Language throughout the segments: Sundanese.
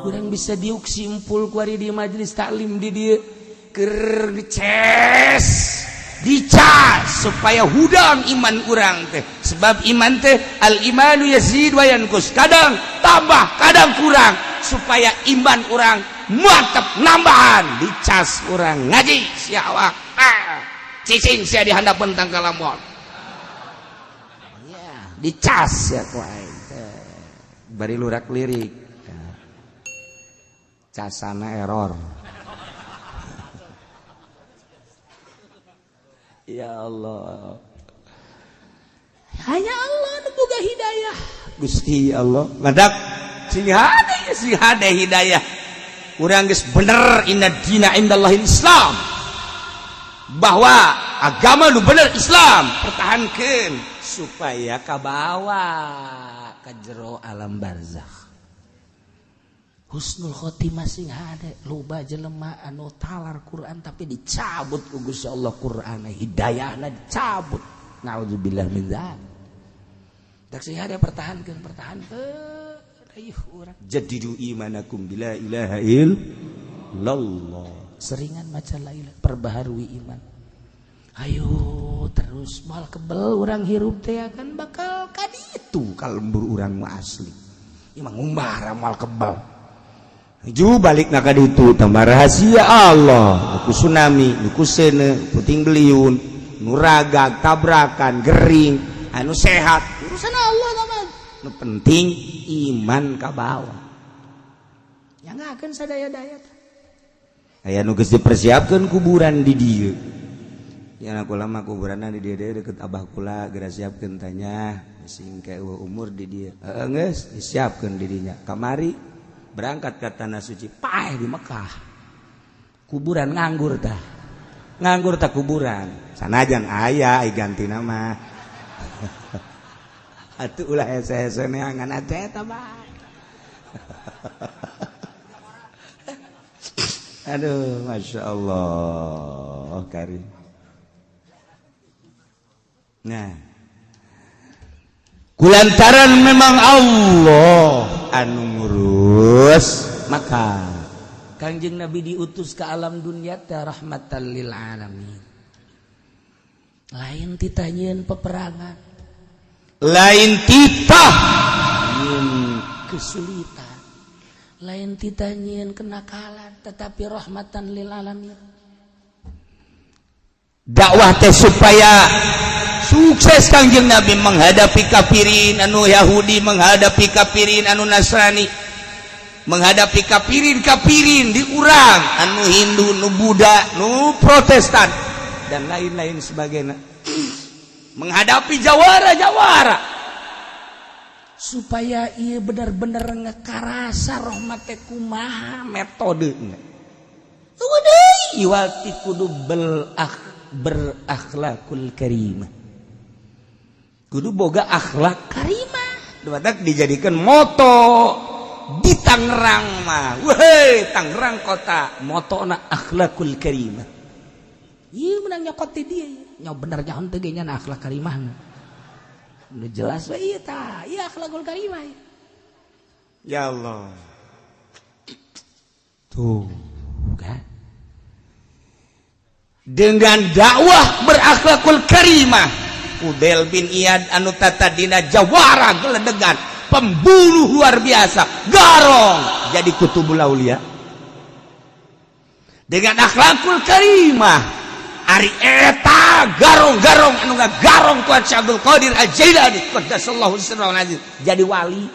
Urang bisa diuk simpul kuari di majelis taklim di dieu keur dices, dicas supaya hudang iman urang teh, sebab iman teh al imanu yazid wa yanqus, kadang tambah, kadang kurang. Supaya iman urang mantap, nambahan, dicas urang ngaji. Sia awak, ah, cicing sia di handapeun tangkal lamon ya, dicas ya ku aing teh bari lurak lirik casana error. Ya Allah, hanya Allah nu boga hidayah. Gusti Allah ngadak sing hade ya, sing hade hidayah. Urang geus bener, inna dina indallahil Islam, bahwa agama nu bener Islam, pertahankeun supaya kabawa ka jero alam barzakh, husnul khotimah sing hade. Loba jelema anu talar Quran, tapi dicabut ku Gusti Allah Quran, hidayahna dicabut, naudzubillah min dzalik. Tak sing hade, pertahankeun, pertahankeun. Ayuh urang jadidu imanakum bila ilaha illallah, seringan maca la ilaha, perbaharui iman. Ayo terus, moal kebel urang hirup teh akan bakal kaditu. Kalembur urang mah asli ieu mah ngumbara, moal kebel. Ju balik nak itu tambah rahasia Allah, ku tsunami, ku sene puting beliung, nuragag, tabrakan, gering, anu sehat, urusan Allah teman. Nu penting iman ka bawah ya, nggak akan sadaya-daya. Aya nu geus dipersiapkeun kuburan di dieu ya, kula mah kuburanna di dieu deket abah kula, geura siapkeun tanya sing kayak umur di dieu. Heeh, geus disiapkeun di dinya. Kamari berangkat ke tanah suci, paeh di Mekah, kuburan nganggur tah, nganggur tah kuburan. Sanajan aya ai ganti nama atuh, ulah hese-hese neangan atuh eta bae. Aduh, masya Allah karim. Nah, kulantaran memang Allah anu ngurus, maka Kangjeng Nabi diutus ke alam dunia teh rahmatan lil alamin, lain titah nyieun peperangan, lain titah nyieun kesulitan, lain titah nyieun kenakalan, tetapi rahmatan lil alamin. Dakwah teh supaya sukses. Kangjeng Nabi menghadapi kafirin anu Yahudi, menghadapi kafirin anu Nasrani, menghadapi kafirin kafirin di urang anu Hindu, nu Buddha, nu Protestan, dan lain-lain sebagainya, menghadapi jawara-jawara, supaya ia benar-benar ngekarasa rahmat teh kumaha metode. Iwati kudu berakhlakul karimah, kudu boga akhlak karimah. Batak dijadikan moto di Tangerang mah, weh, Tangerang kota motona akhlakul karimah. Iya, menang nyokot di dia nyok bener nyaho teu ge nya akhlak karimah. Udah jelas we ieu tah, ieu akhlakul karimah. Ya Allah, tuh kan, dengan dakwah berakhlakul karimah, Fudel bin Iyad anu tatadina jawara, geledegan, pembunuh luar biasa, garong, jadi kutubul aulia dengan akhlakul karimah. Ari eta garong-garong anu ngagarong Tuhan Syekh Abdul Qadir Al-Jailani qaddasallahu sirrahu aziz jadi wali.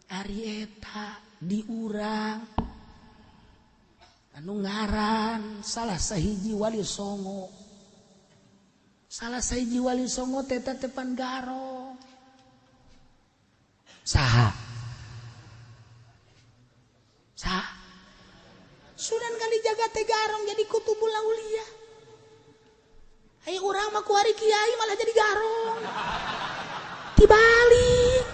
Ari eta diurang anu ngaran salah sahiji wali songo, salah sahiji wali songo teta tepan garong saha, saha? Sunan Kalijaga teh garong, jadi kutubul aulia. Ayo urang mah kuari kiai malah jadi garong, dibalik.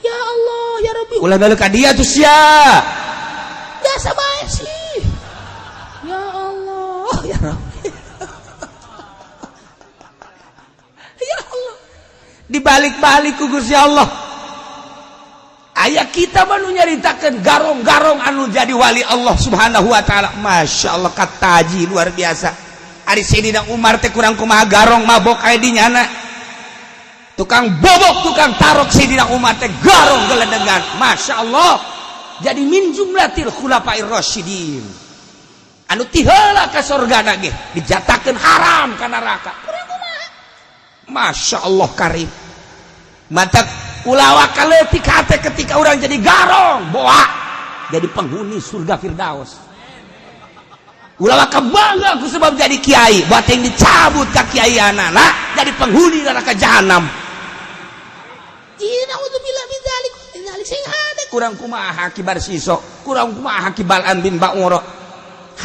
Ya Allah, ya Rabbi. Ulah balik ka dia tuh sia. Biasa bae sih. Ya Allah, ya Rabbi, ya Allah, dibalik-balik ku Gusti Allah. Aya kita nu nyaritakeun garong-garong anu jadi wali Allah Subhanahu wa taala. Masya Allah, kataji luar biasa. Ari Sayyidina Umar teh kurang kumaha, garong mabok aya di nyana. Tukang bobok, tukang tarok. Sayyidina Umar teh garong geledegan. Masya Allah. Jadi min jumlatil khulafair rasyidin. Anu tiheula ka surga ge dijatakeun haram ka neraka. Kurang kumaha? Masya Allah, karim. Mata ulah waka leutik hate ketika orang jadi garong, boa jadi penghuni surga Firdaus. Ulah waka bangga ku sebab jadi kiai, buat yang dicabut ka kiai anak jadi penghuni neraka jahanam. Naudzubillah min dzalik. Dzalik sing hade kurang kumaha kibar siso, kurang kumaha kibalan bin Ba'ura.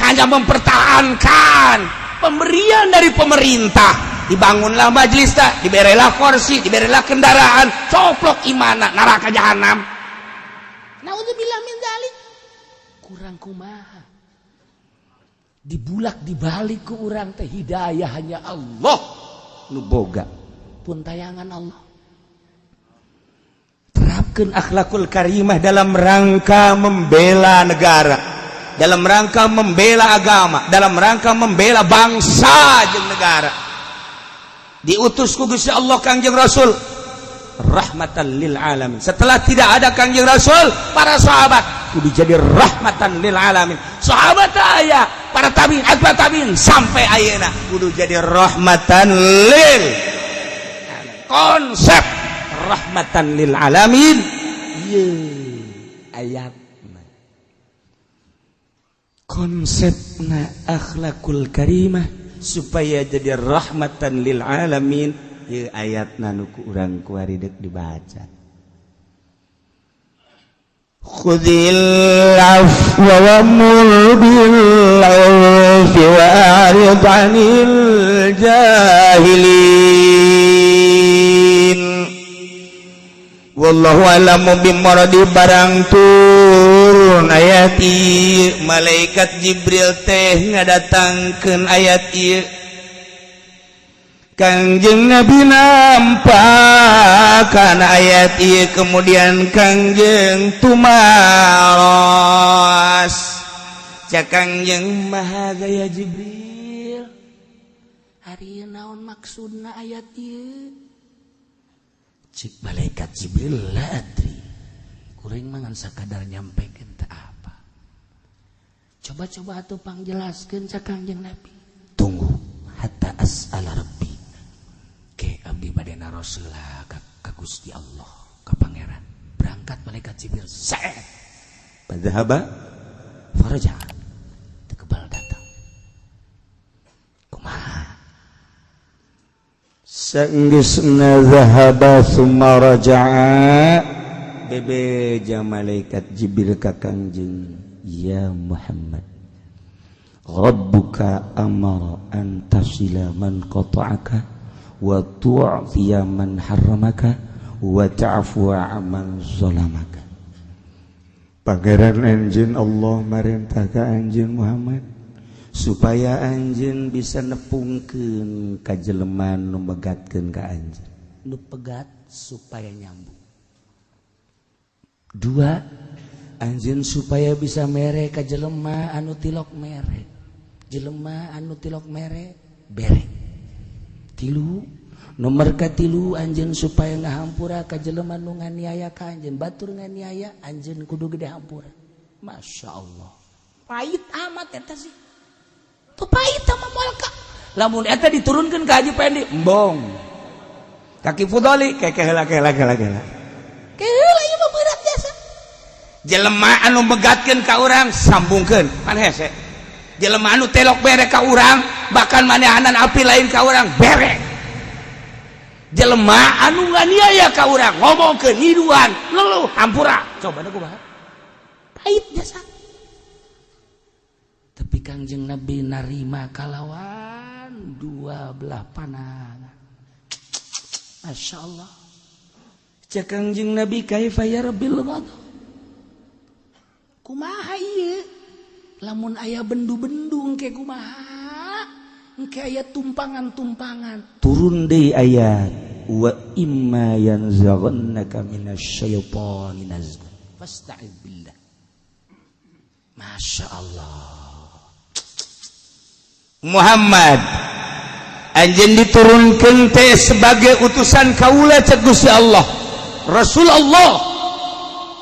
Hanya mempertahankan pemberian dari pemerintah, dibangunlah majelis, tak diberelah kursi, diberelah kendaraan, coplok imana, neraka jahanam. Naudzubillah min dzalik. Kurang kumaha dibulak dibalik ke urang teh. Hidayah hanya Allah nu boga, pun tayangan Allah. Terapkan akhlakul karimah dalam rangka membela negara, dalam rangka membela agama, dalam rangka membela bangsa jeung negara. Diutus ku Gusti Allah Kangjeng Rasul rahmatan lil alamin. Setelah tidak ada Kangjeng Rasul, para sahabat kudu jadi rahmatan lil alamin. Sahabat aya, para tabiin, atba tabiin, sampai ayeuna kudu jadi rahmatan lil konsep rahmatan lil alamin. Ye ayat konsepna akhlakul karimah supaya jadi rahmatan lil alamin. Ieu ayatna nu ku urang kuari deuk dibaca. Khudil afwa wa'mur bil 'urfi wa'rid 'anil jahilin. Wallahu a'lamu bimuradi. Barang turun ayat ieu, malaikat Jibril teh ngadatangkeun ayat ieu, Kangjeng Nabi nampak kana ayat ieu, kemudian Kangjeng tumaros. Cak Kangjeng, "Maha gaya Jibril, ari naon maksudna ayat ieu?" Cik malaikat Jibril, "La adri, kuring mah ngan sakadar nyampekeun, teu apa." "Coba-coba atuh pangjelaskeun." Cak Kangjeng Nabi, "Tunggu, hatta as'ala rabbi." Ke abdi bade naros heula ka Gusti Allah, ka Pangeran. Berangkat malaikat Jibril, set fadzahaba faraja, teu kebal datang. Kumaha? Sanggeusna zahaba summa raja'a, bebeja malaikat Jibril ka Kangjeng, "Ya Muhammad, Rabbuka amara an tasila man qata'aka wa tu'tiya man harramaka wa ta'fuwa amman zalamaka." Pangeran anjeun Allah marentah ka anjeun Muhammad supaya anjeun bisa nepungkeun ka jelema nu megatkeun ka anjeun, nu pegat supaya nyambung. Dua, anjeun supaya bisa mere ka jelema anu tilok mere, jelema anu tilok mere bere. Tilu, nomor katilu, anjeun supaya ngahampura ka jelema nu nganiaya ka anjeun. Batur nganiaya anjeun, kudu gede hampura. Masya Allah, pahit amat eta sih tuh, pahit sama moal ka. Lamun eta diturunkan ke Haji Pendi, embong. Kaki Fudoli, keke heula, kela kela kela kela, ieu mah berat jasa. Jelema anu megatkeun ka urang, sambungkeun, pan hese. Jelema anu telok bere ka urang, bahkan manehanan api lain ka urang, bere. Jelema anu nganiaya ka urang, ngomongkeun, nyiduan, luluh, hampura. Coba da kumaha pahit jasa. Tapi Kangjeng Nabi narima kalawan dua belah panangan. Masya Allah. Cek Kangjeng Nabi, "Kaifa ya Rabbil ghadab?" Kumaha ieu lamun aya bendu-bendu engke, kumaha engke aya tumpangan-tumpangan? Turun deui ayat, "Wa imma yanzaghannaka minasyaitani nazghun." Fasta'id billah. Masya Allah. Muhammad anjeun diturunkeun teh sebagai utusan kaula cek Gusti Allah, Rasul Allah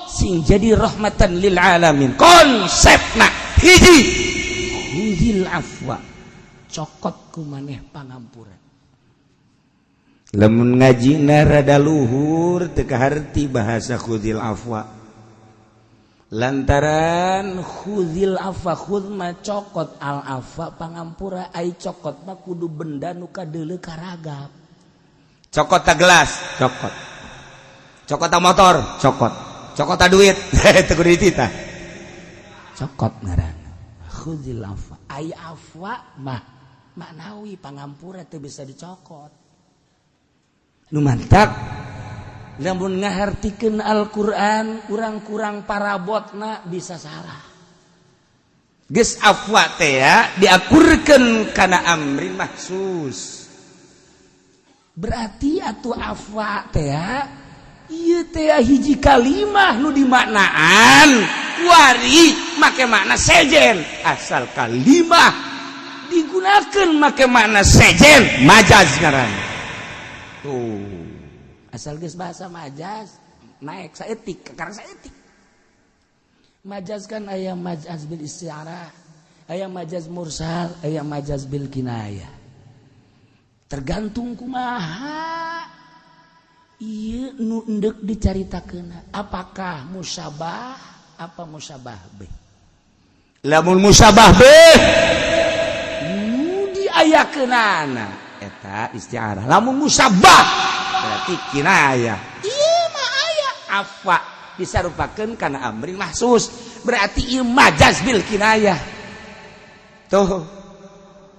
sing jadi rahmatan lil alamin. Konsepna hiji, khudil afwa, cokot ku maneh pangampura. Lamun ngajina rada luhur teu kaharti bahasa khudil afwa, lantaran khudil afwa, khud mah cokot, al afwa pangampura, ai cokot mah kudu benda nu kadeuleu karagap. Cokot ta gelas, cokot. Cokot ta motor, cokot. Cokot ta duit, teu kudu dititah. Cokot ngaranna. Khudil afwa. Ai afwa mah maknawi, pangampura teu bisa dicokot. Nu mantak lamun ngahartikeun Al-Qur'an kurang-kurang parabotna bisa salah. Geus afwa teh ya diakurkeun kana amrin mahsus. Berarti atuh afwa teh ieu teh hiji kalimah nu dimaknaan kuari make makna sejen. Asal kalimah digunakan make makna sejen, majaz ngaranna. Tuh, asal geus bahasa majaz naik saeutik, karena saeutik. Majaz kan aya majaz bil isti'arah, aya majaz mursal, aya majaz bil kinayah. Tergantung kumaha ieu nu endek dicaritakeun, apakah musyabah apa musyabah bih. Lamun musyabah bih nu diayakeunana eta isti'arah. Lamun musyabah berarti kinayah. Ieu mah aya afwa disarupakeun kana amrin mahsus, berarti ieu majaz bil kinayah. Tuh,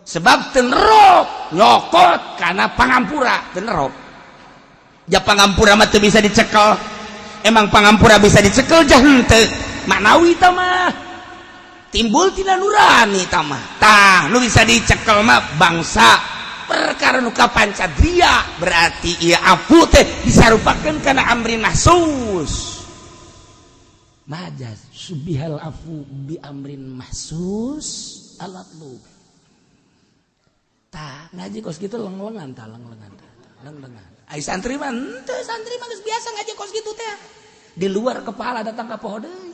sebab teu nerop nyokot kana pangampura, teu nerop. Ja pangampura mah teu bisa dicekel. Emang pangampura bisa dicekel? Jah henteu, maknawi ta mah timbul tina nurani ta mah. Tah, nu bisa dicekel mah bangsa perkara nu kapancadria. Berarti ieu afu teh disarupakeun kana amrin mahsus. Majaz subihal afu bi amrin mahsus alat lu. Tah, ngaji kos kitu lenglengan tah, lenglengan tah, lenglengan. Ai santri mah henteu, santri mah geus biasa ngaji kos kitu teh. Di luar kepala datang ka poho deui.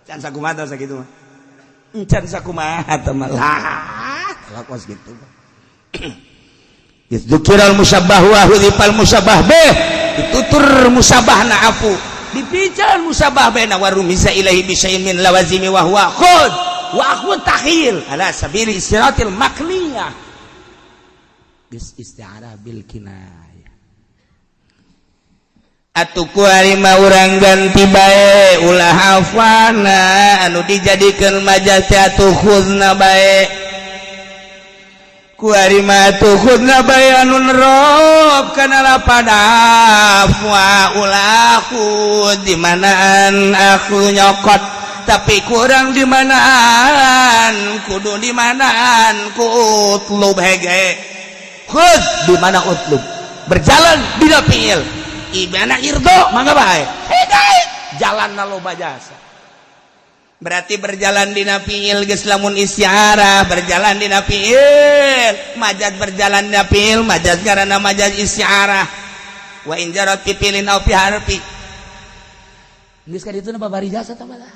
Can sakumaha sakitu mah. Can sakumaha teh mah lah kos kitu. Dzukiral musyabbah wa hudzifal musyabbah bih, ditutur musyabahna afu, dipical musyabbah bina wa rumisa ilaihi bi syai'in min lawazimi wa huwa khud wa akhud takhil ala sabili istiratil makniyah. Geus isti'arah bil kinayah. Atuh kuari mah urang ganti bae, ulah afwana anu dijadikeun majaz teh, atuh khudna bae. Kuari mah atuh khudna bae anu nerop kana lapad afwa, ulah khud di manaan aku nyokot tapi kurang di manaan, kudu di manaan ku utlub hege. Khud di mana utlub berjalan dina fiil ibana irdo mangga bae hege jalan na loba jasa. Berarti berjalan dina fiil geus lamun isti'arah berjalan dina fiil majaz, berjalan dina fiil majaz karena majaz isti'arah wa in jarat fi fiilin aw fi harfi. Geus ka ditu babari jasa tah malah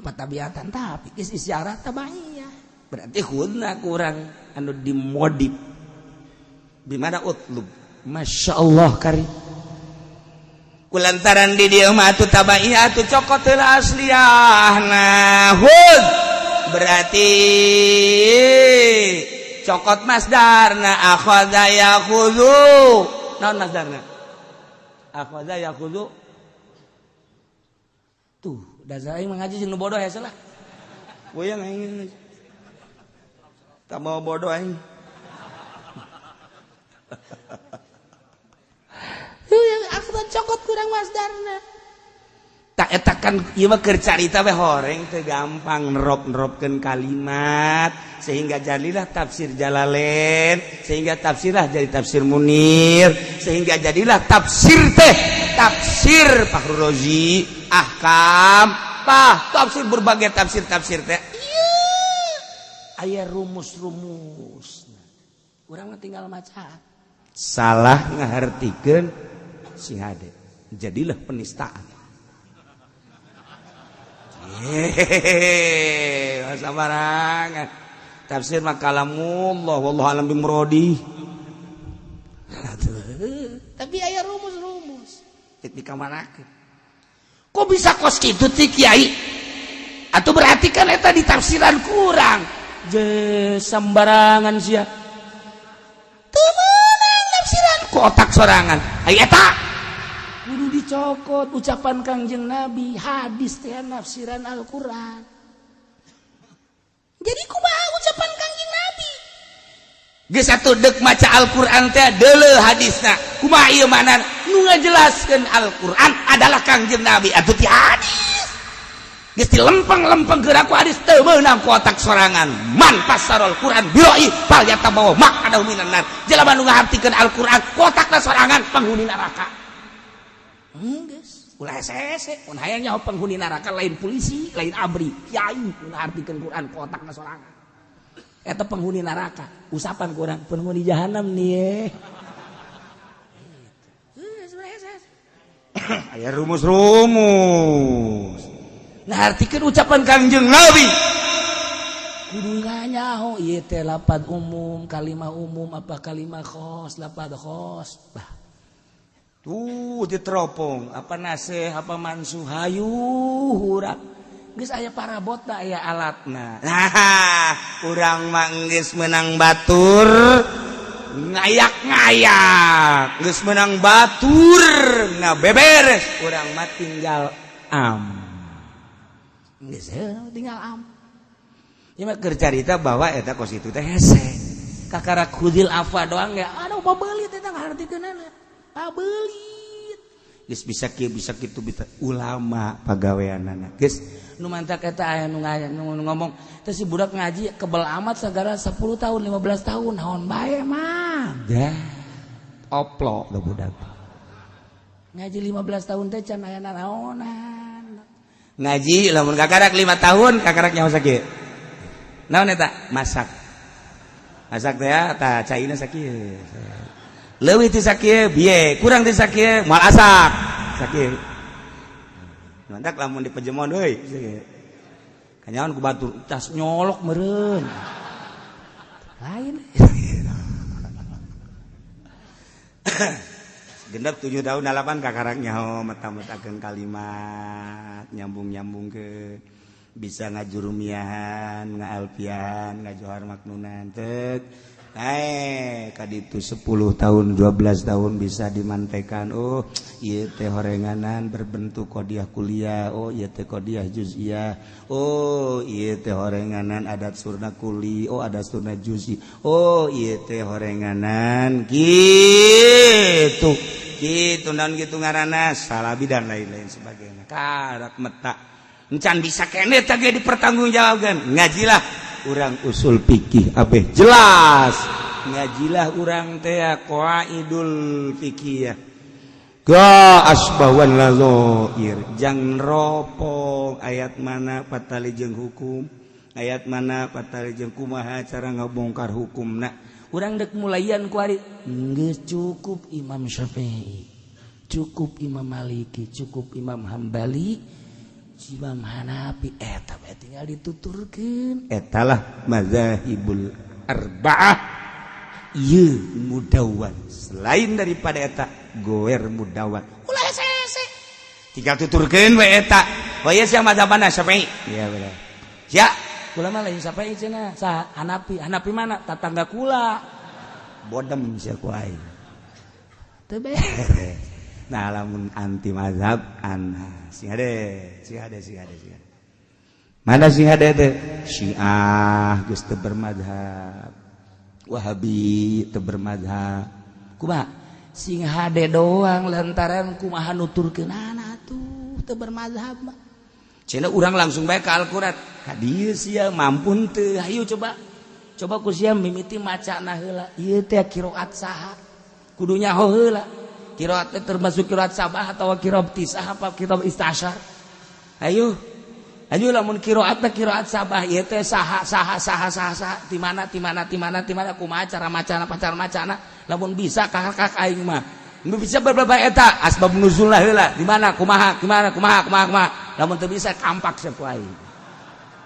patabiatan, tapi geus isti'arah tabaiyah. Berarti khudna kurang anu dimodif di mana utlub. Masya Allah kari kulantaran di dieu mah atuh tabaiyah, atuh cokot heula asliyahna. Hud berarti cokot masdarna akhadha yakhudhu. Naon masdarna akhadha yakhudhu? Tuh, dasar aing mengaji jeung nu bodoh ya salah. Goyang aing tak mau bodoh aing. Aku cokot kurang masdarna. Tak eta kan ieu mah keur carita we, horeng teu gampang nerop-neropkeun kalimat sehingga jadilah tafsir Jalalain, sehingga tafsirlah jadi tafsir Munir, sehingga jadilah tafsir teh tafsir Fahrul Razi, ahkam, pah tafsir, berbagai tafsir-tafsir teh aya rumus-rumus. Urang mah tinggal maca. Salah ngahartikeun si hade, jadilah penistaan. Hehehe, sabarangan. Tafsir mah kalamullah, wallahu alam bimuradi. Tapi aya rumus-rumus. Cek dikamanakeun. Kok bisa kos kitu ti kiai? Atau berarti kan eta ditafsiran kurang. Je sembarangan sia. Teu meunang tafsiran ku otak sorangan. Ai eta kudu dicokot ucapan Kangjeng Nabi, hadis teh nafsiran Al-Qur'an. Jadi kumaha ucapan Kangjeng Nabi? Geus atuh deuk maca Al-Qur'an teh deuleu hadisna. Kumaha ieu maknana? Nu ngajelaskeun Al-Qur'an adalah Kangjeng Nabi atuh ti hadis. Geus dilempeng-lempeng geura ku hadis, teu meunang ku otak sorangan. Man fassarul Qur'an bi ra'yi falyatabawwa maq'adahu minan nar. Jelema nu ngahartikeun Al-Qur'an ku otakna sorangan, penghuni neraka. Geus ulah hese-hese mun hayang nyaho penghuni neraka, lain polisi, lain ABRI, kiai nu ngahartikeun Quran ku otakna sorangan eta penghuni neraka. Usapan kurang penghuni jahanam nih ye. Aya rumus-rumus. Ngahartikeun ucapan Kangjeng Nabi kudu nyaho ieu teh lapad umum, kalimah umum apa kalimah khos, lapad khos. Bah tuh diteropong apa nasih apa mansuh, hayu urang geus aya parabotna, aya alatna. Nah, urang mah geus menang batur ngayak-ngayak, geus menang batur ngabeberes, urang mah tinggal am, geus tinggal am. Ieu mah keur carita bahwa eta kos itu teh hese kakara khudil afwa doang ya. Aduh, pabelit eta ngahartikeunana, pabelit. Geus bisa kieu, bisa kitu, bisa ulama pagaweanana. Geus nu mantak eta aya nu ngomong teh si budak ngaji kebel amat sagara 10 tahun, 15 tahun, naon bae mah dah oplo da budak ngaji 15 tahun teh can aya naonan. Ngaji lamun kakarak 5 tahun kakarak nyaho sakieu, naon eta masak masak teh ya, tah caina sakieu, leuwih ti sakieu bieu, kurang ti sakieu moal asak sakieu. Mantak lamun dipejemon euy kanyawan ku batur tas nyolok meureun lain. Genep 7 tahun 8 kakarak nyaho meta-metakeun kalimat, nyambung-nyambung ke bisa ngajurumiahan, ngaalfian, ngajohar maknunan tek. Kaditu 10 tahun 12 tahun bisa dimantekan. Oh, ieu teh horenganan berbentuk qodiyah kuliah, oh ieu teh qodiyah juz'iyah, oh ieu teh horenganan adat surna kuli, oh adat surna juz'i, oh ieu teh horenganan gitu gitu naon gitu ngaranna salabi dan lain-lain sebagainya. Karak meta encan bisa kene teh ge dipertanggungjawabkeun. Ngajilah urang usul fikih abeh jelas, ngajilah urang teh qaidul fikih ga asbawan lazoir, jang ropong ayat mana patali jeung hukum, ayat mana patali jeung kumaha cara ngabongkar hukumna. Urang dek mulayan kuari geus cukup Imam Syafi'i, cukup Imam Maliki, cukup Imam Hambali, Imam Hanafi, eta bae tinggal dituturkeun. Etalah mazahibul arba'ah ieu mudawan. Selain daripada eta goer mudawan, ulah hese-hese, tinggal tuturkeun we eta. Oh ieu sia mazhab mana? Syafi'i. Iya bener sia, kula mah lain Syafi'i cenah. Saha? Hanafi. Hanafi mana? Tatangga kula. Bodem sia ku aing teu beres. Nah, lamun anti mazhab ana sing hade, sing hade, sing hade, sing hade. Mana sing hade teh? Syiah geus teu bermadhab, Wahabi teu bermadhab. Kumaha sing hade doang lantaran kumaha nuturkeunana tuh. Teu bermazhab mah cenah urang langsung bae ka Al-Qur'an. Ka dieu sia mampu teu? Hayu coba. Coba ku sia mimiti macana heula. Ieu teh qiraat saha? Kudu nyaho heula. Qiraat teh termasuk qiraat sabah atau qiraat tisah apa qiraat istasyar? Ayo. Ayo lamun qiraat teh qiraat sabah ieu teh saha saha saha saha saha, di mana, di mana, di mana, di mana, kumaha cara macana, pacar macana? Lamun bisa kakak aing mah nu bisa beberapa eta asbab nuzul heula, di mana, kumaha, gimana, kumaha, kumaha, kumaha. Lamun teu bisa, kampak sia ku aing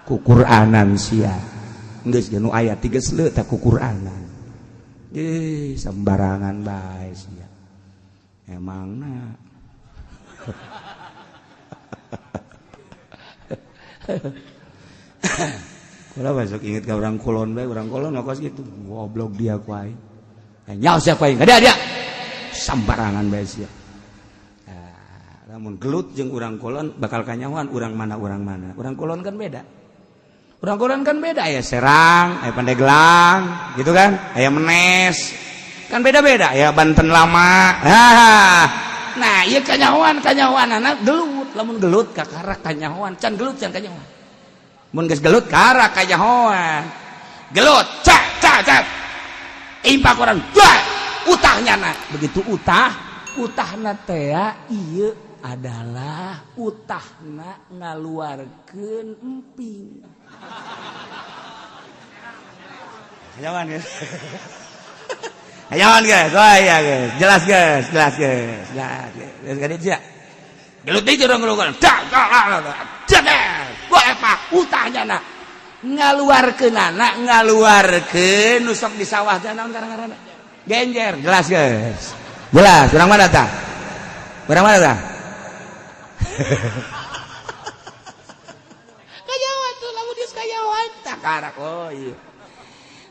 ku Qur'anan sia. Geus nu aya tiga seleut ku Qur'anan. Eh, sembarangan bae sia emangna. Kula masuk inget ke orang kulon bae, orang kulon kos gitu. Goblok dia ku aing. Nyaho sia ku aing. Dia dia. Sambarangan bae sia. Nah, lamun gelut jeung urang kulon bakal kanyahoan urang mana, urang mana. Urang kulon kan beda. Urang kulon kan beda, aya Serang, aya Pandeglang, gitu kan? Aya Menes. Kan beda-beda, aya Banten lama. Haha. Nah, ieu kanyahoan, kanyahoan anak gelut, lamun gelut kakara kanyahoan, can gelut can kanyahoan. Mun geus gelut kakara kanyahoan. Gelut, cak cak cak. Impak orang, dah, utahnya na. Begitu utah, utahna teh ieu adalah utahna ngaluarkeun emping. Kanyahoan guys. Kanyahoan guys. Oh iya guys, jelas guys, jelas guys. Jelas guys. Geus ka dieu. Gelut deui urang gelut. Dak dak dak. Wah, apa utahnya na ngaluarkeun anak ngaluarkeun nu sok di sawah teh naon ngaran-ngaranna? Genjer, jelas guys. Jelas, urang mana tah? Urang mana tah? Kanyahoan tuh lamun geus kanyahoan takarak. Oh iya.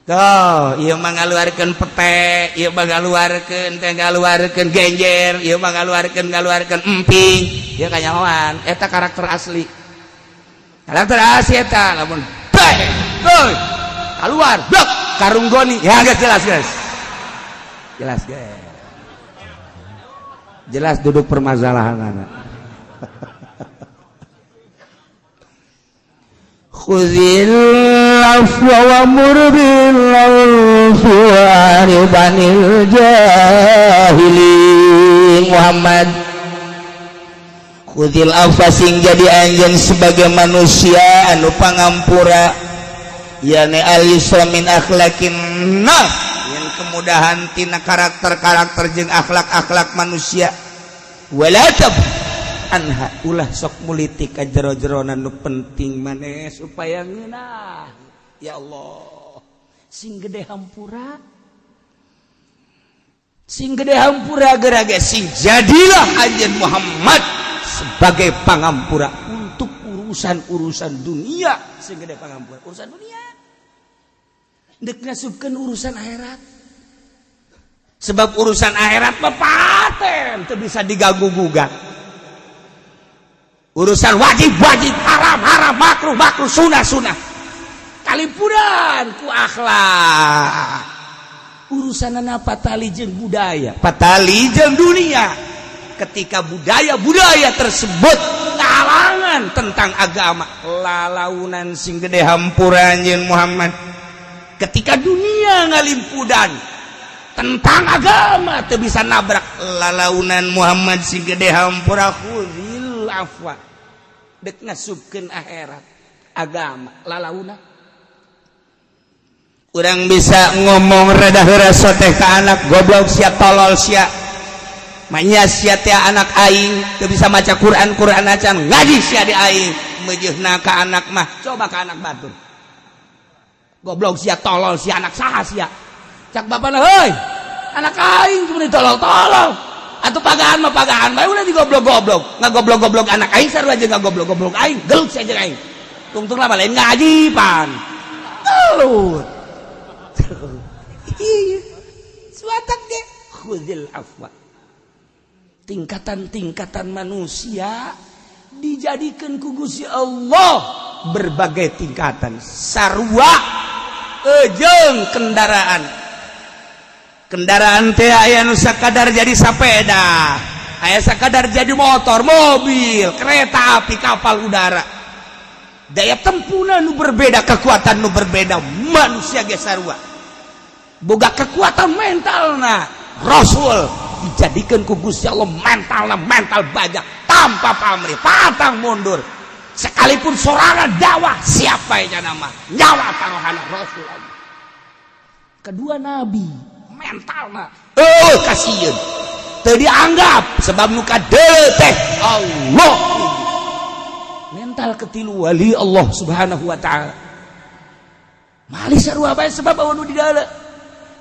Tuh, ieu mah ngaluarkeun pete, ieu mah ngaluarkeun teh ngaluarkeun genjer, ieu mah ngaluarkeun ngaluarkeun emping. Ieu kanyahoan, eta karakter asli. Karakter asli eta lamun bae, heuy, keluar, blok, karung goni. Ya guys, jelas guys. Jelas guys. Jelas duduk permasalahan anak. Khuzil afwa wa'mur bil 'urfi wa'rid 'anil jahilin. Muhammad, khuzil afwa, sing jadi anjeun sebagai manusia anu pangampura, yani al yusra min akhlaqin nas, yang kemudahan tina karakter-karakter jeung akhlak-akhlak manusia. Wala tab anha, ulah sok mulitik ka jero-jerona nu penting maneh supaya ngeunah. Ya Allah, sing gede hampura, sing gede hampura geura ge sing jadilah anjeun Muhammad sebagai pangampura untuk urusan-urusan dunia. Sing gede pangampura urusan dunia, dek ngasupkeun urusan akhirat, sebab urusan akhirat mah paten teu bisa diganggu gugat. Urusan wajib wajib, haram haram, makruh makruh, sunah sunah, kalimpuran ku akhlak. Urusan patali jeung budaya, patali jeung dunia. Ketika budaya-budaya tersebut ngalangan tentang agama, lalaunan sing gede hampura anjeun Muhammad. Ketika dunia ngalimpudan tentang agama teu bisa nabrak, lalaunan Muhammad sing gede hampura. Khuzil afwa, dek ngasupkeun akhirat agama lalauna. Urang bisa ngomong rada heura teh ka anak, "Goblok sia, tolol sia, manya sia teh anak aing teu bisa maca Quran, Quran acan ngaji sia di aing." Meujeuhna ka anak mah, coba ka anak batur, "Goblok sia, tolol sia, anak saha sia?" Cak bapana, "Heuy, anak aing cuma ditolol-tolol atau pagahan mah pagahan bae, udah digoblok-goblok, ngagoblok-goblok anak aing sarua jeung ngagoblok-goblok aing, gelut sia jeung aing." Tungtung lah lain ngaji pan gelut. Iya, suatak ge khuzil afwa. Tingkatan-tingkatan manusia dijadikan ku Gusti Allah berbagai tingkatan, sarua ejeng kendaraan. Kendaraan teh aya nu sakadar jadi sapeda. Aya sakadar jadi motor, mobil, kereta api, kapal udara. Daya tempuhna nu berbeda, kekuatan nu berbeda, manusia ge sarua. Boga kekuatan mental. Nah, Rasul dijadikan ku Gusti Allah mentalna mental baja, tanpa pamrih, pantang mundur. Sekalipun sorangan dakwah, siapa yang nama nyawa taruhana Rasul. Kedua nabi mentalna oh kasihan teu dianggap sebab nu kadeuleu teh Allah. Mental ketilu wali Allah Subhanahu wa Ta'ala. Malih sarua bae sebab nu di dalam.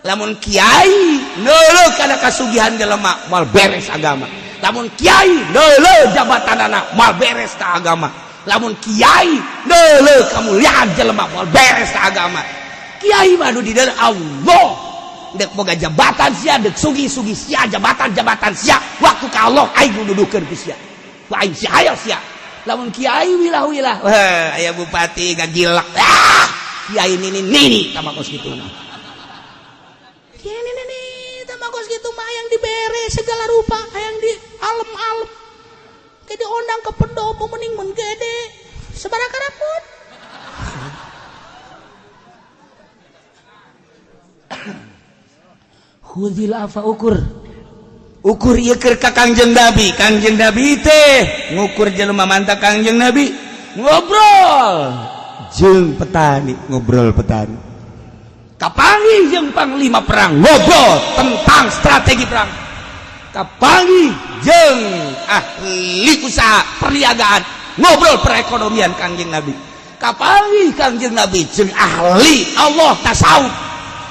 Lamun kiai neuleuh kana kasugihan jelema, moal beres agama. Lamun kiai neuleuh jabatan anak, moal beres ka agama. Lamun kiai neuleuh kamuliaan jelema, moal beres ka agama. Kiai mah nu di dalam Allah. Dek boga jabatan sia, dek sugi-sugi sia, jabatan-jabatan sia, waktu ka Allah aing nu nuduhkeun ku sia, ku aing sia, ayo sia. Lamun kiai wilah-wilah, wah, aya bupati ngagilak, ah, kiai nini nini tama kos kitu mah. Kiai nini nini tama kos kitu mah, yang dibere segala rupa, yang di alem-alem ke diundang ke pendopo mending mun gede sabaraha karapun. Khudil afa, ukur ukur ieu keur ka Kangjeng Nabi. Kangjeng Nabi teh ngukur jelema mantap. Kangjeng Nabi ngobrol jeung petani, ngobrol petani, kapanggih jeung panglima perang, ngobrol tentang strategi perang, kapanggih jeung ahli usaha perniagaan, ngobrol perekonomian. Kangjeng Nabi kapanggih, Kangjeng Nabi jeung ahli Allah tasawuf,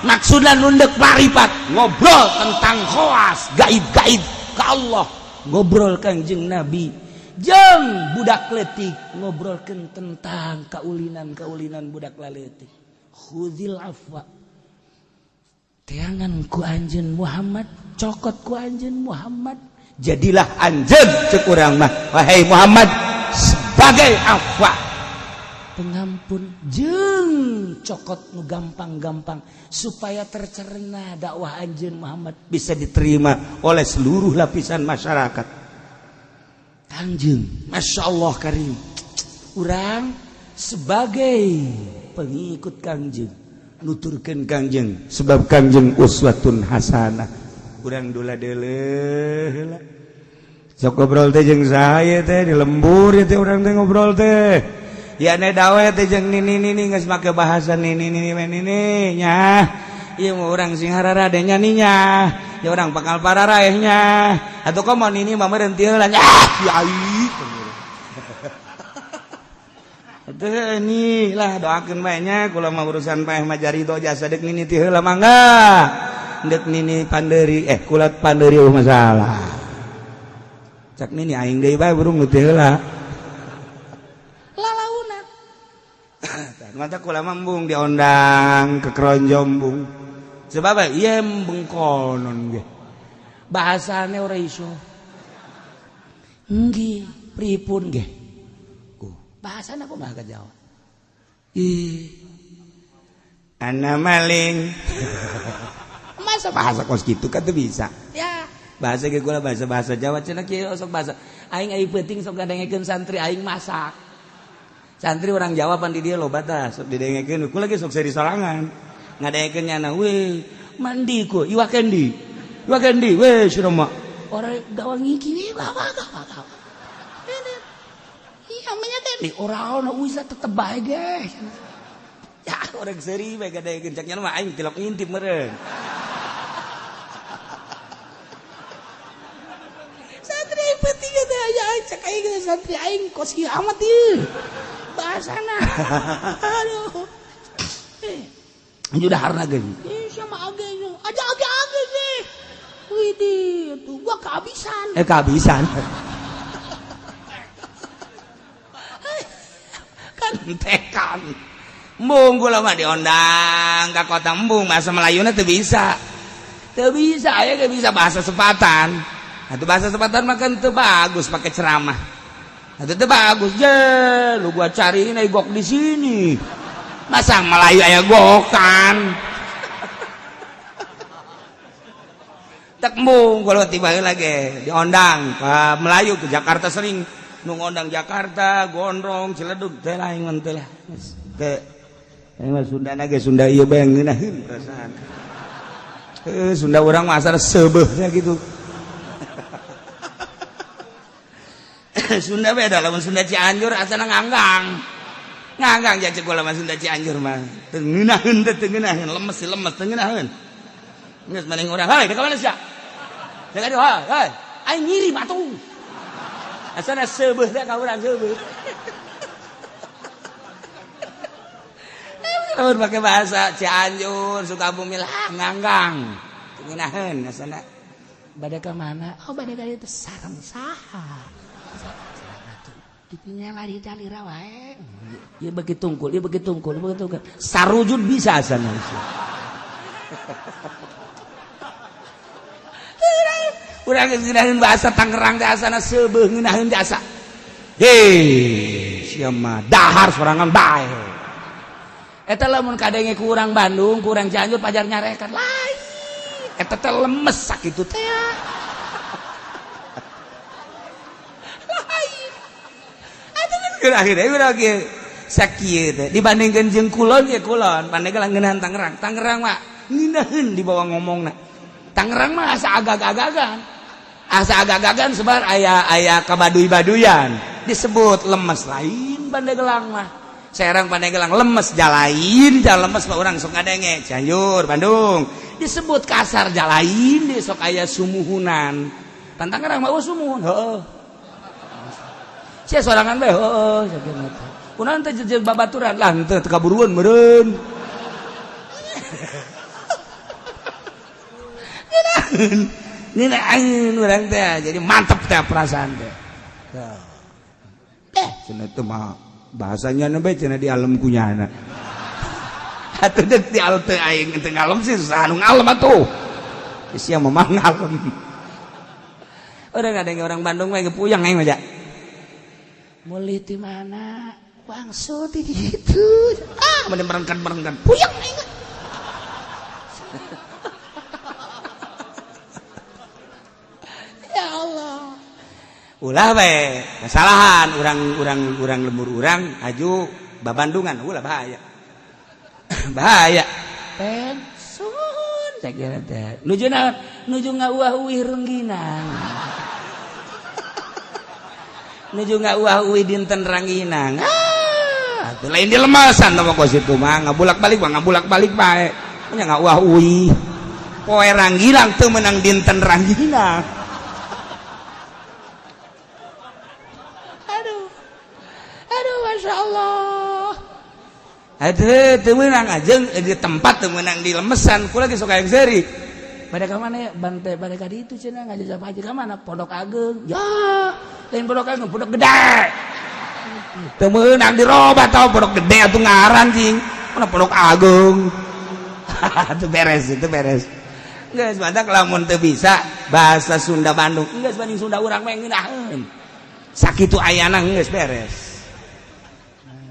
maksudnya nundek marifat, ngobrol tentang khawas, gaib-gaib ke Allah. Ngobrol Kangjeng Nabi jeung budak letik, ngobrolkan tentang kaulinan-kaulinan budak laletik. Khudil afwa, teangan ku anjeun Muhammad, cokot ku anjeun Muhammad. Jadilah anjeun, cek urang mah, wahai Muhammad, sebagai afwa, pengampun jeung cokot nu gampang-gampang, supaya tercerna dakwah anjeun Muhammad bisa diterima oleh seluruh lapisan masyarakat. Kangjeng Masya Allah Karim, urang sebagai pengikut Kangjeng nuturkeun Kangjeng sebab Kangjeng uswatun hasanah. Urang dula deuleuh heula, sok ngobrol teh jeung saya teh di lembur ya teh, urang teh ngobrol teh ya ne dawe teh jeung nini nini, geus make bahasa nini nini nini nya. Ieu mah urang sing hararade nya nya, ya urang bakal pararaehnya atuh. Komo nini mah meureun teu heula nya, kiai teh ini lah, doakeun bae nya. Kula mah urusan paeh mah jarido jasa, deuk nini ti heula mangga, deuk nini panderi, eh, kulat panderi masalah. Cak nini aing deui bae burung nu ti heula. Lalaunan. Mata kula mah embung diondang ke keronjong bung, sebab ieu bengkonon ge bahasane ora iso. Nggih, pripun nggih? Ku bahasana kumaha ka Jawa? Ih, ana maling. Masa bahasa kos gitu kan tuh bisa ya. Bahasa ge kula bahasa bahasa Jawa cenah kieu, sok bahasa aing aing penting sok ngadengekeun santri aing masak. Santri orang Jawa pan di dia loba tah, sok didengekeun. Kula ge sok seri sorangan ngadengekeun nyana, we mandi ku iwak kendi, iwak kendi we sudah mah. Orang gawang iki we gawa gawa gawa. Iya, namanya kendi ora ono bisa tetep bae ge. Ya orang seri bae ngadengekeun, cak nyana mah aing tilok ngintip meureun. Santri aing penting teh aya cek aing, santri aing kos kieu amat ieu bahasana. Aduh. Eh, udah harna ge. Ih, sama age aja age age sih. Widih, tuh gua kehabisan. Eh, kehabisan. Kan tekan. Embung kula mah diondang ka kota embung bahasa Melayuna teu bisa. Teu bisa, aya ge bisa bahasa sepatan. Atuh bahasa sepatan mah kan teu bagus pakai ceramah. Atuh teu bagus je, lu gua cari ini gok di sini. Masa Melayu aya gokan. Tak embung kalau tiba lagi diondang ke Melayu ke Jakarta, sering nu ngondang Jakarta, Gondrong, Ciledug teh lain mah teh lah. Teh aing mah Sunda ge Sunda ieu bae ngeunaheun perasaan. Heuh, Sunda urang mah asal seubeuhnya gitu. Sunda beda, lamun Sunda Cianjur asana nganggang. Nganggang ja cek lamun Sunda Cianjur mah. Teu ngeunaheun teh, teu ngeunaheun, lemes sih lemes, teu ngeunaheun. Geus maneh urang, "Hei, ka mana sia?" Cek aduh, "Hei, aing ngirim atuh." Asana seubeuh teh ka urang seubeuh. Lamun pake bahasa Cianjur, Sukabumi lah nganggang. Teu ngeunaheun asana. Bade ka mana? Oh, bade ka ditu sareng saha? Ditinggal lari calira wae. Ieu beuki tungkul, ieu beuki tungkul, ieu beuki tungkul. Sarujud bisa asana. Urang geus ngeunaheun bahasa Tangerang teh asana seubeuh ngeunaheun teh asa. Hei, sia mah dahar sorangan bae. Eta lamun kadenge ku urang Bandung, ku urang Cianjur pajar nyarekan lain. Eta teh lemes sakitu teh. Lain. Atuh akhirnya urang ge sakieu teh dibandingkeun jeung kulon ge kulon, Pandeglang ngeunahan Tangerang. Tangerang mah ngeunaheun dibawa ngomongna. Tangerang mah asa agak-agagan. Asa agak-agagan sebar aya aya kabaduy-baduyan. Disebut lemes lain Pandeglang mah. Serang Pandeglang lemes jalain, jalan lemes mah urang sok ngadenge Cianjur, Bandung. Disebut kasar jalain, di sok aya sumuhunan. Pan Tangerang mah sumuhun, heuh. Sia sorangan bae heuh sakieu teh. Kunaon teh jeung babaturan lah henteu teu kaburuan meureun. Ngeunaheun urang teh jadi mantep teh perasaan teh. Cenah teh mah bahasanya bae cenah di alam kunyana. Atuh deuk di alam teh aing teu ngalem sih susah anu ngalem atuh. Sia mah ngalem. Urang ada orang Bandung mah puyeng aing mah ja. Mulih di mana? Wangsul di ditu. Ah, mending merengkan-merengkan. Puyeng aing. Ya Allah. Ulah we, kesalahan urang-urang urang lembur urang aju babandungan ulah bahaya. Bahaya. Pensun sakieu teh. Nuju naon? Nuju ngauah-uih rengginang. Nuju ngauah-uih dinten rangginang. Ah, atuh lain di lemasan mah kos itu mah ngabulak-balik mah ngabulak-balik bae. Nya ngauah-uih. Poe rangginang teu meunang dinten rangginang. Aduh. Aduh, Masya Allah. Aduh, teu meunang ajeng di tempat teu meunang di lemesan kula ge sok hayang seuri. Pada ka mana ya? Bante pada ka ditu cenah ngajak haji ka mana? Pondok Ageng. Ya, lain Pondok Ageng, Pondok Gede. Teu meunang dirobah tau Pondok Gede atuh ngaran cing. Mana Pondok Ageng. Itu beres, itu beres. Geus badak lamun teu bisa bahasa Sunda Bandung. Geus banding Sunda urang mah ngeunaheun. Sakitu ayana geus beres.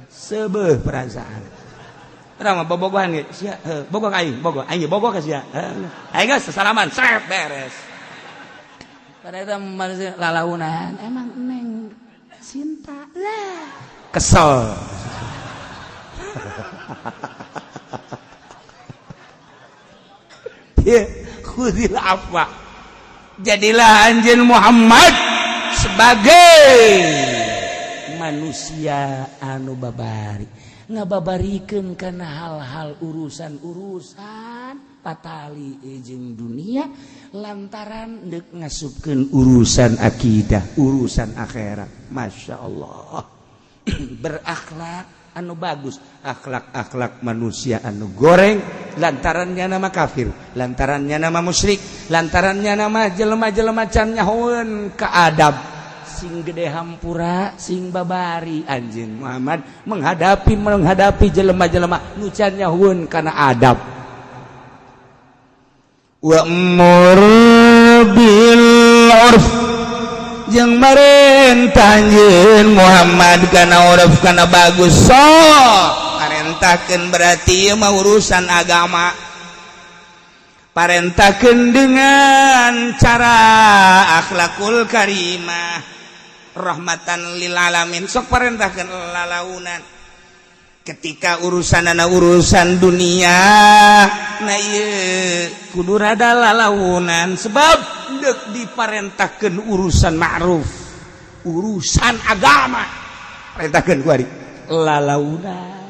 Seubeuh perasaan. Urang mah bobogohan ge sia, heuh, bogoh ka aing, bogoh. Aing ge bogoh ka sia. Aing geus sasalaman, srep beres. Pada eta manusia lalaunan, emang neng cinta lah. Kesel. Ya, khudil afwa. Jadilah anjeun Muhammad sebagai manusia anu babari. Ngababarikeun kana hal-hal urusan-urusan patali jeung dunia lantaran deuk ngasupkeun urusan akidah, urusan akhirat. Masya Allah. Berakhlak anu bagus, akhlak-akhlak manusia anu goreng lantarannya nama kafir, lantarannya nama musyrik, lantarannya nama jelema-jelema can nyahoeun ka adab. Sing gede hampura, sing babari anjeun Muhammad menghadapi jelema-jelema nu can nyahoeun kana adab. Wa'mur bil urf jeung marentah anjeun Muhammad kana urf kana bagus sok marentahkeun berarti ieu mah urusan agama. Parentahkeun dengan cara akhlakul karimah, rahmatan lil alamin. Sok parentahkeun lalaunan ketika urusan anak, urusan dunia. Nah, ieu kudu rada lalaunan, sebab dek diparentahkeun urusan ma'ruf, urusan agama, parentahkeun ku ari lalaunan.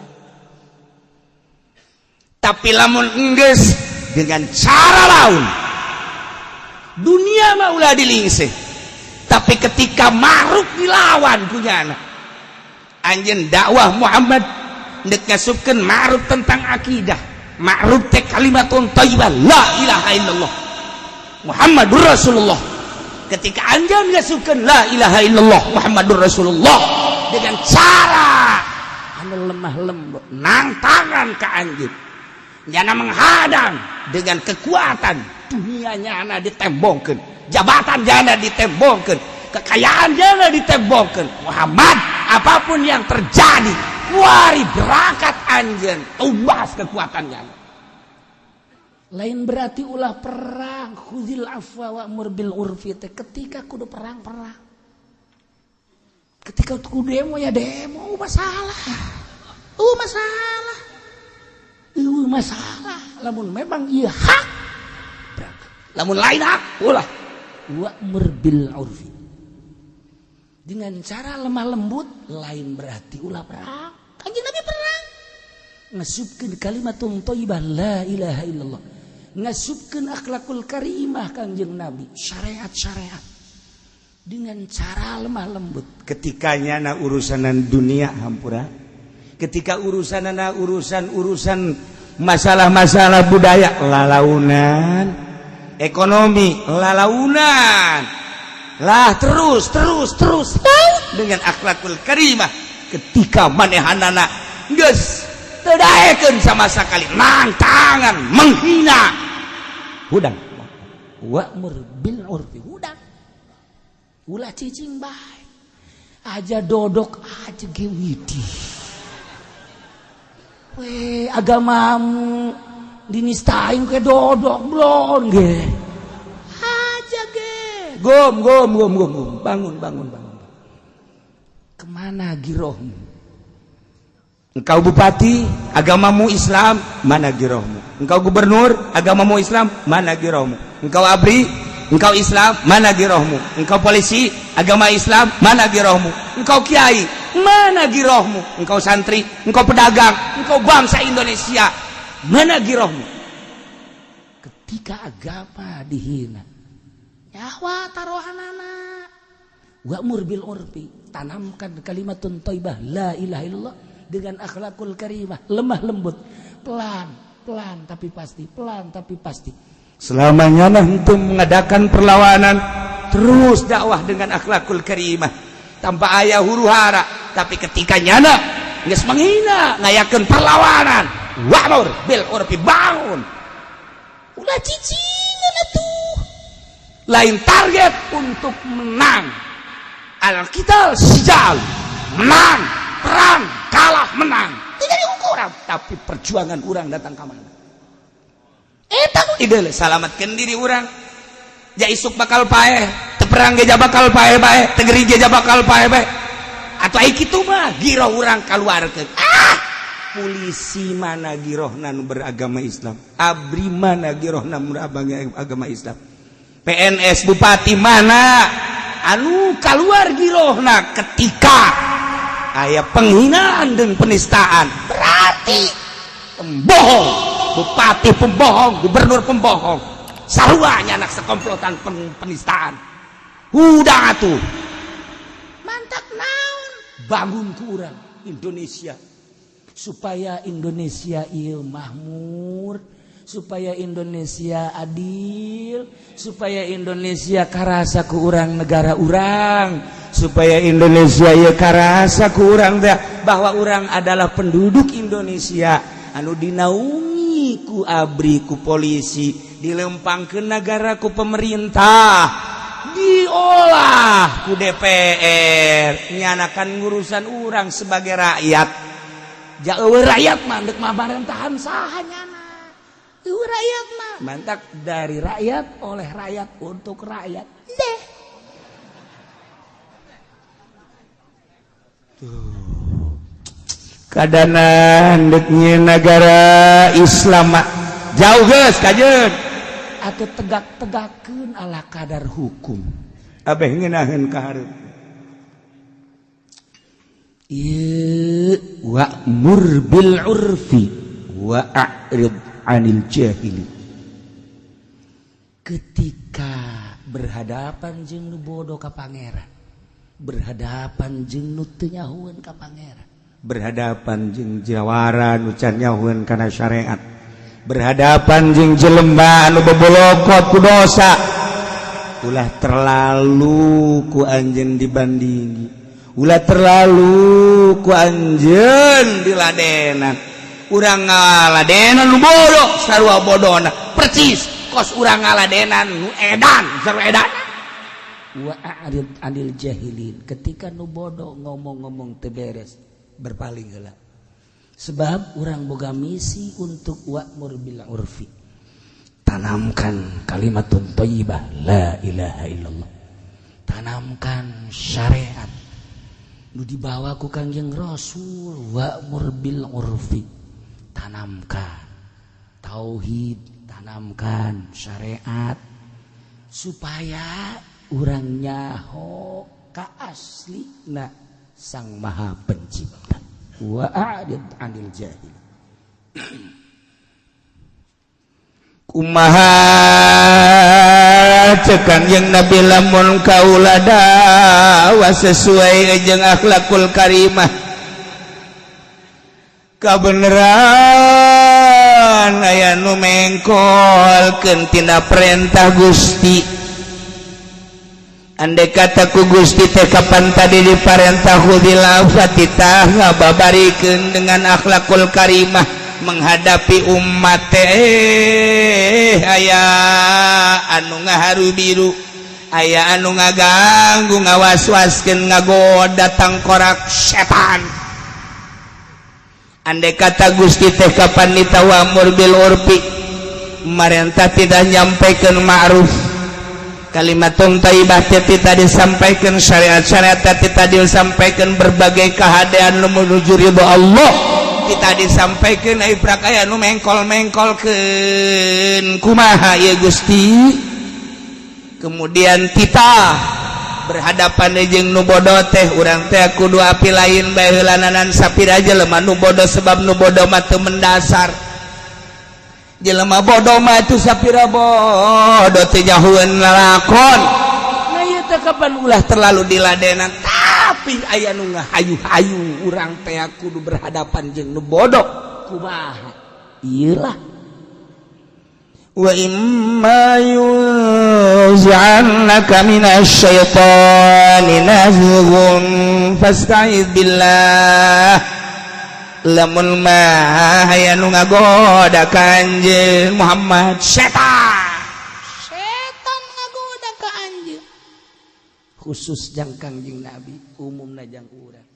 Tapi lamun enggeus dengan cara laun, dunia mah ulah dilingseh. Tapi ketika ma'ruf dilawan punya anak anjeun, dakwah Muhammad ndek ngasupkeun ma'ruf tentang akidah. Ma'ruf teh kalimatun thayyibah, la ilaha illallah Muhammadur Rasulullah. Ketika anjeun ngasupkeun la ilaha illallah Muhammadur Rasulullah dengan cara anu lemah lembut, nang tangan ka anjeun, nyana menghadang dengan kekuatan dunia, nyana ditembongkeun, jabatan nyana ditembongkeun, kekayaan nyana ditembongkeun. Muhammad, apapun yang terjadi, wari berangkat anjeun, tumbas kekuatannya. Lain berarti ulah perang. Khuzil afwa wa'mur bil urfi teh ketika kudu perang, perang. Ketika kudu demo, ya demo. Masalah, masalah, masalah. Lamun memang iya hak, berangkat. Lamun lain hak, ulah. Wa'mur bil urfi dengan cara lemah lembut, lain berarti ulah perang. Kanjeng Nabi perang, ngasupkeun kalimatun thayyibah, la ilaha illallah, ngasupkeun akhlakul karimah. Kanjeng Nabi syariat-syariat dengan cara lemah lembut. Ketika nyana urusanan dunia, hampura. Ketika urusan urusan urusan masalah-masalah budaya, lalaunan. Ekonomi, lalaunan lah. Terus, terus, terus dengan akhlakul karimah. Ketika manehanana geus teu daekeun sama sekali, nang tangan menghina, hudang. Wa'mur bil urfi, hudang, ulah cicing bae aja, dodok aja ge widi we. Agamamu dinistain ke dodok blon ge aja ge. Gom gom gom gom gom, bangun, bangun, bangun. Kemana girohmu? Engkau bupati, agamamu Islam, mana girohmu? Engkau gubernur, agamamu Islam, mana girohmu? Engkau ABRI, engkau Islam, mana girohmu? Engkau polisi, agama Islam, mana girohmu? Engkau kiai, mana girohmu? Engkau santri, engkau pedagang, engkau bangsa Indonesia, mana girohmu ketika agama dihina? Nyawa taruhanana. Wa'mur bil urfi, tanamkan kalimatun thayyibah, la ilaha illallah, dengan akhlakul karimah, lemah lembut, pelan pelan tapi pasti, pelan tapi pasti. Selamanya untuk mengadakan perlawanan, terus dakwah dengan akhlakul karimah tanpa aya huru hara. Tapi ketika nyana geus menghina, ngayakeun perlawanan, wa'mur bil urfi, bangun, ulah cicingan atuh. Lain target untuk menang, al-qital sijal, menang perang, kalah menang tidak diukur, tapi perjuangan orang datang ke mana. Eta nu ide salamatkeun diri urang. Ja isuk bakal paeh, teu perang ge bakal paeh bae, teu gering ge bakal paeh bae. Atau ai kitu mah giroh urang kaluarkeun. Ah, polisi mana girohna nu beragama Islam? ABRI mana girohna nu beragama Islam? PNS, bupati mana anu keluar girohna ketika aya penghinaan dan penistaan? Berarti pembohong, bupati pembohong, gubernur pembohong, saruanya anak sekomplotan penistaan. Udah atuh, mantap. Naon bangun ku urang Indonesia supaya Indonesia ieu makmur, supaya Indonesia adil, supaya Indonesia karasa ku urang negara urang, supaya Indonesia ieu karasa ku urang teh bahwa urang adalah penduduk Indonesia anu dinaungi ku ABRI, ku polisi, dilempang ke negara ku pemerintah, diolah ku DPR, nyanakan ngurusan urang sebagai rakyat. Jauh rakyat mah dek mabarentahan saha nyana? Rakyat mah mantak dari rakyat oleh rakyat untuk rakyat deh. Tuh. Kadanan deknya negara Islam jauh geus kajeun atuh tegak-tegakeun ala kadar hukum abeh ngeunaheun ka hareup ieu wa'mur bil urfi wa a'rid anil jahili. Ketika berhadapan jeung nu bodoh ka pangeran, berhadapan jeung nu teu nyahueun ka pangeran, berhadapan jeung jawara nu can nyahueun kana syariat, berhadapan jeung jelema anu bebolokot ku dosa, ulah terlalu ku anjeun dibandingi, ulah terlalu ku anjeun diladenan. Urang ngaladenan nu bodoh sarua bodona percis kos urang ngaladenan nu edan sarua edan. Wa a'rid anil jahilin. Ketika nu bodoh ngomong-ngomong teu beres berpaling heula, sebab urang boga misi untuk wa'mur bil urfi, tanamkan kalimatun thayyibah la ilaha illallah, tanamkan syariat nu dibawa ku Kangjeng Rasul, wa'mur bil urfi, tanamkan tauhid, tanamkan syariat supaya urang nyaho ka aslina Sang Maha Pencipta. Wa a'rid 'anil jahil. Kumaha ceuk Kangjeng Nabi lamun kaula dakwah sesuai jeung akhlakul karimah, kabeneran aya nu mengkolkeun tina perintah Gusti. Andai kata ku Gusti teh kapan tadi diparentah khudil afwa titah ngababarikeun dengan akhlakul karimah menghadapi umat teh aya anu ngaharu biru, aya anu ngaganggu, ngawas-waskeun, ngagoda tangkorak setan. Andai kata Gusti teh kapan ditawamur bil urfi, marentah tidak nyampaikan ma'ruf, kalimatun thayyibah teh tidak disampaikan, syariat-syariat teh tidak disampaikan, berbagai kehadean nu menuju ridho Allah tidak disampaikan, ai prak aya nu mengkol-mengkolkeun kumaha ieu Gusti. Kemudian titah berhadapan jeung nu bodoh teh urang teh kudu api lain bae heulananan sapira jelema nu bodoh, sebab nu bodoh mah teu mendasar. Jelema bodoh mah itu sapira bodoh teu nyahueun lalakon. Nah ieu teh kapan ulah terlalu diladenan, tapi aya nu ngahayu-hayu urang teh kudu berhadapan jeung nu bodoh kumaha ieu lah. Wa imma yunzi'annaka minasyaitani nazghun fasta'idz billah. Lamun mah aya nu ngagoda ka anjeun Muhammad, setan setan ngagoda ka anjeun, khusus jang Kangjeng Nabi, umumna jang urang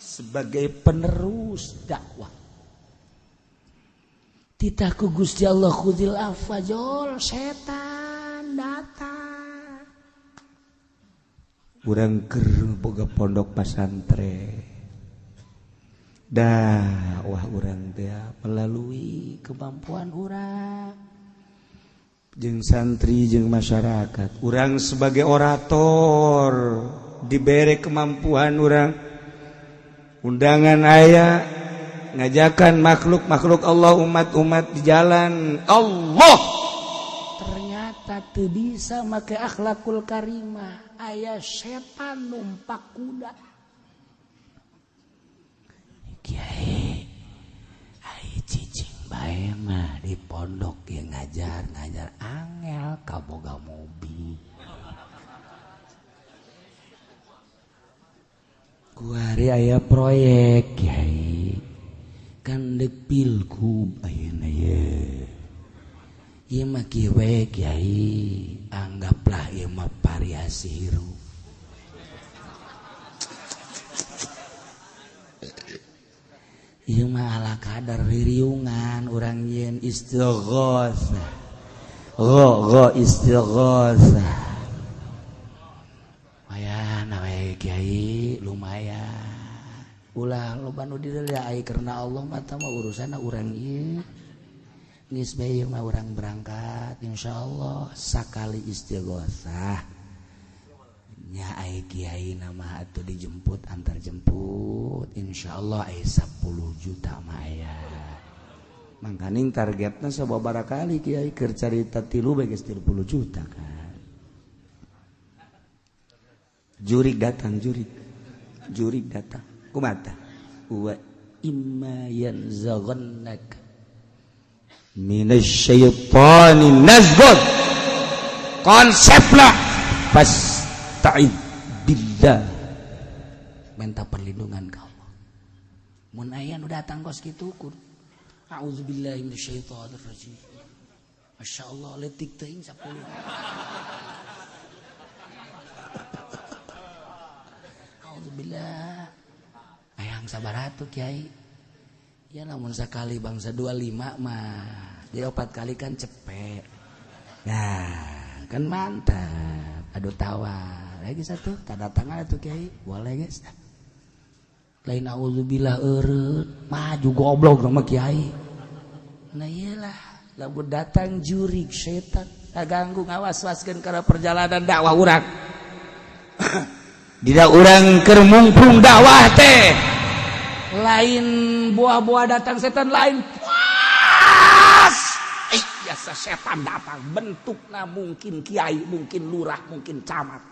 sebagai penerus dakwah. Titah ku Gusti Allah khudil afwa, jol setan datang. Urang keur boga pondok pasantren, dah wah urang teh melalui kemampuan urang jeung santri jeung masyarakat, urang sebagai orator diberi kemampuan, urang undangan aya ngajakan makhluk-makhluk Allah, umat-umat di jalan Allah, ternyata teu bisa make akhlakul karimah, aya setan numpak kuda. Kiai ai cicing bae mah di pondok ya ngajar-ngajar angel kaboga mobil. Kuari aya proyek kiai kan dek pilgub ayeuna ye. Ieu mah kieu we kiai, anggaplah ieu mah variasi hirup. Ieu mah ala kadar ririungan urang yen istighotsah. Gho gho istighotsah. Lumayan we kiai, lumayan. Ulah loba nu dideuleu ai karena Allah mah tah mah urusanna urang ieu. Geus bae mah urang berangkat insyaallah sakali istighotsah. Nya ai kiai nama atuh dijemput antar jemput insyaallah ai 10 juta mah aya. Mangkaning targetna sababaraha kali kiai keur carita tilu bae geus 30 juta kan. Jurig datang jurig. Jurig datang. Kumaha? Wa imma yanzaghannaka Minasyaitani nazghun. Konseplah fasta'id billah, minta perlindungan ke Allah. Mun aya nu datang kos kitu kur a'udzubillahi minasyaitonir rajim. Masyaallah leutik teuing 10. A'udzubillah. Hayang sabar atuh kiai. Ya lamun sakali bangsa 25 mah jadi 4 kali kan cepet. Nah, kan mantap. Aduh tawar lagi satu tanda tangan atuh kiai boleh guys. Lain auzubillah eureun maju goblok sama kiai. Nah iyalah lamun datang jurig setan ganggu ngawas-waskeun kana perjalanan dakwah urang. Dina urang keur mungprung dakwah teh lain buah-buah datang setan lain puas. Biasa setan datang bentukna mungkin kiai, mungkin lurah, mungkin camat.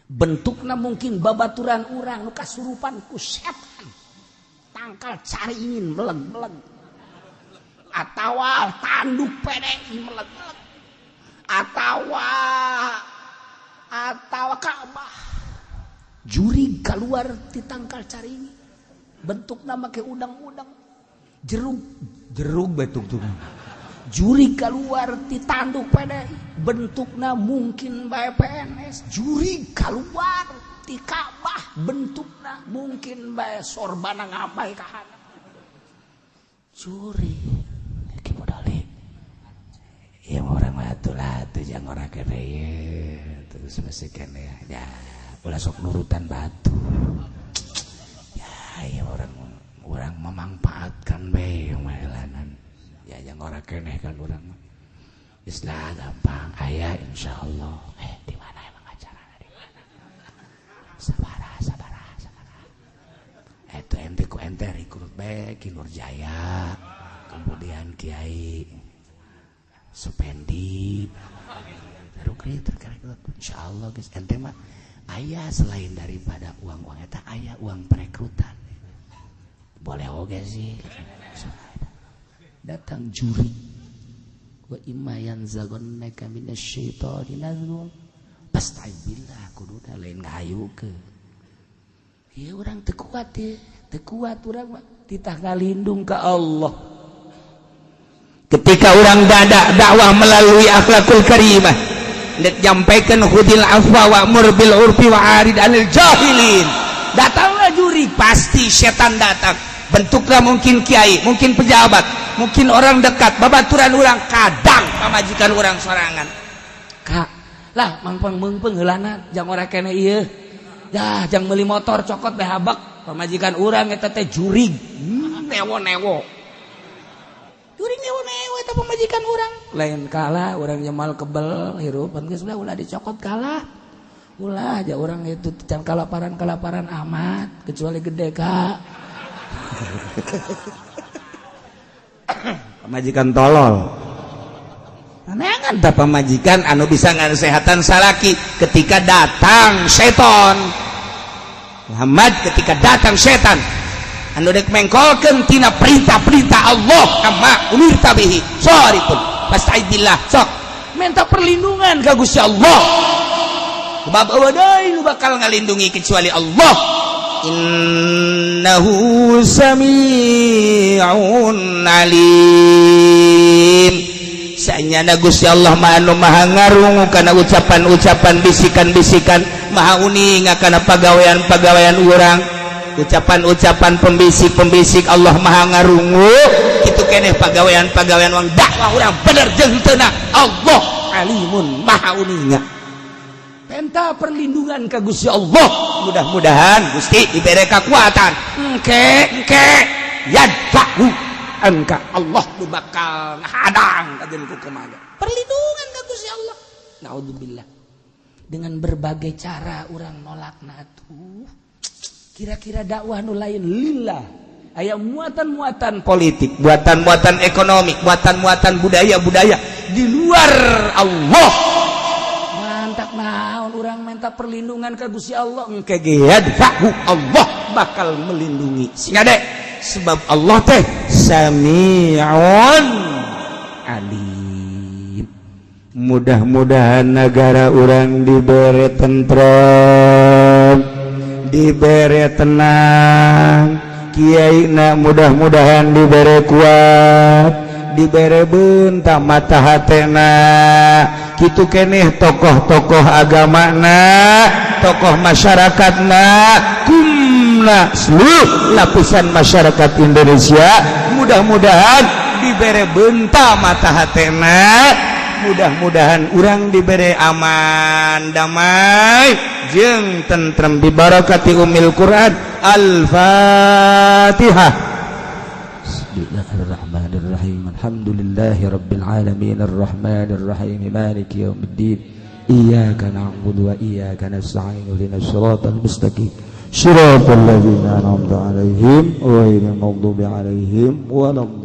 Bentukna mungkin babaturan urang nu kasurupan ku setan. Tangkal caringin meleg-meleg. Atawa tanduk PDI meleg-meleg. Atawa Ka'bah. Jurig keluar ti tangkal caringin. Bentukna make udang-udang. Jeruk jeruk betuk tuh. Jurig keluar ti tanduk PDI, bentukna mungkin bae PNS. Jurig keluar ti Ka'bah, bentukna mungkin bae sorbana ngabai ka handap. Jurig ki modali. Ya orang mah atuh lah atuh jangan ora kene ye terus masih kene ya ulah sok nurutan batu. Ya ya orang memanfaatkan bae mah. Ya yang ora keneh kan urang mah. Geus lah gampang aya insyaallah. Di mana emang acarana di mana? Sabaraha sabaraha sabaraha. Eta ente ku ente rekrut bae Ki Nurjaya. Kemudian Kiai Supendi. Rekrut rekrut insyaallah geus ente mah aya selain daripada uang-uang eta aya uang perekrutan. Boleh oge sih. Datang juri wa imma yanzaghannaka minasyaitani nazghun fasta'idbillah kuduna lain ngahayukeun. Ieu urang teu kuat ye, teu kuat urang mah titah ngalindung ka Allah. Ketika urang dada dakwah melalui akhlakul karimah, dek nyampaikan khudil afwa wa'mur bil urfi wa arid anil jahilin. Datanglah juri, pasti setan datang. Bentuklah mungkin kiai, mungkin pejabat, mungkin orang dekat, babaturan orang, kadang pamajikan orang sorangan. Kak, lah mangpeng meungpeung heulana jang ora kene ieu. Dah jang meuli motor cokot teh habak, pamajikan urang eta teh jurig, newo-newo. Jurig newo-newo eta pamajikan urang. Lain kalah urang nyemal kebel hirup geus ulah dicokot kalah. Ulah aja urang itu can kalaparan-kalaparan amat kecuali gede kak. Pamajikan tolol. Neangan tah pamajikan anu bisa ngasehatan salaki ketika datang seton. Muhammad ketika datang setan anu dek mengkolkeun tina perintah-perintah Allah amma umirta bihi soripun fasta'idillah sok minta perlindungan ka Gusti Allah. Sebab eueuh deui nu bakal ngalindungi kecuali Allah. Innahu sami'un alim. Sanyana Gusti Allah mah anu maha ngarungu kana ucapan-ucapan, bisikan-bisikan, maha uninga kana pagawean-pagawean urang. Ucapan-ucapan pembisik-pembisik, Allah Maha ngarungu. Kitu keneh pagawean-pagawean wang, dakwah urang bener jeung teu, Allah alimun, maha uninga. Penta perlindungan ka Gusti Allah, mudah-mudahan Gusti dibere kekuatan. Engke engke yadfa'u anka, Allah nu bakal ngahadang kajen ku kumaha perlindungan ka Gusti Allah. Naudzubillah, dengan berbagai cara orang nolak. Nah tuh, kira-kira dakwah nu lain lillah, aya muatan-muatan politik, buatan-muatan ekonomi, buatan-muatan budaya-budaya di luar Allah. Mantap, naon orang minta perlindungan ke Gusti Allah, engke ge yadfa'u, Allah bakal melindungi. Sing ade, sebab Allah teh sami'un alim. Mudah-mudahan negara urang diberi tentrem, diberi tenang, Kiai na mudah-mudahan diberi kuat, diberi bentak mata hatena. Kitu keneh tokoh-tokoh agama na, tokoh masyarakat na, kumna seluruh lapisan masyarakat Indonesia, mudah-mudahan diberi bentak mata hatena. Mudah-mudahan urang diberi aman, damai jeung tentrem, bibarakati umil Quran. Al-Fatihah. Bismillahirrahmanirrahim. Alhamdulillahi rabbil alamin, arrahmanir rahim, maliki yaumiddin. Iyyaka na'budu wa iyyaka nasta'in, ihdinas siratal mustaqim. Siratal ladzina an'amta 'alaihim ghairil maghdubi 'alaihim waladdallin.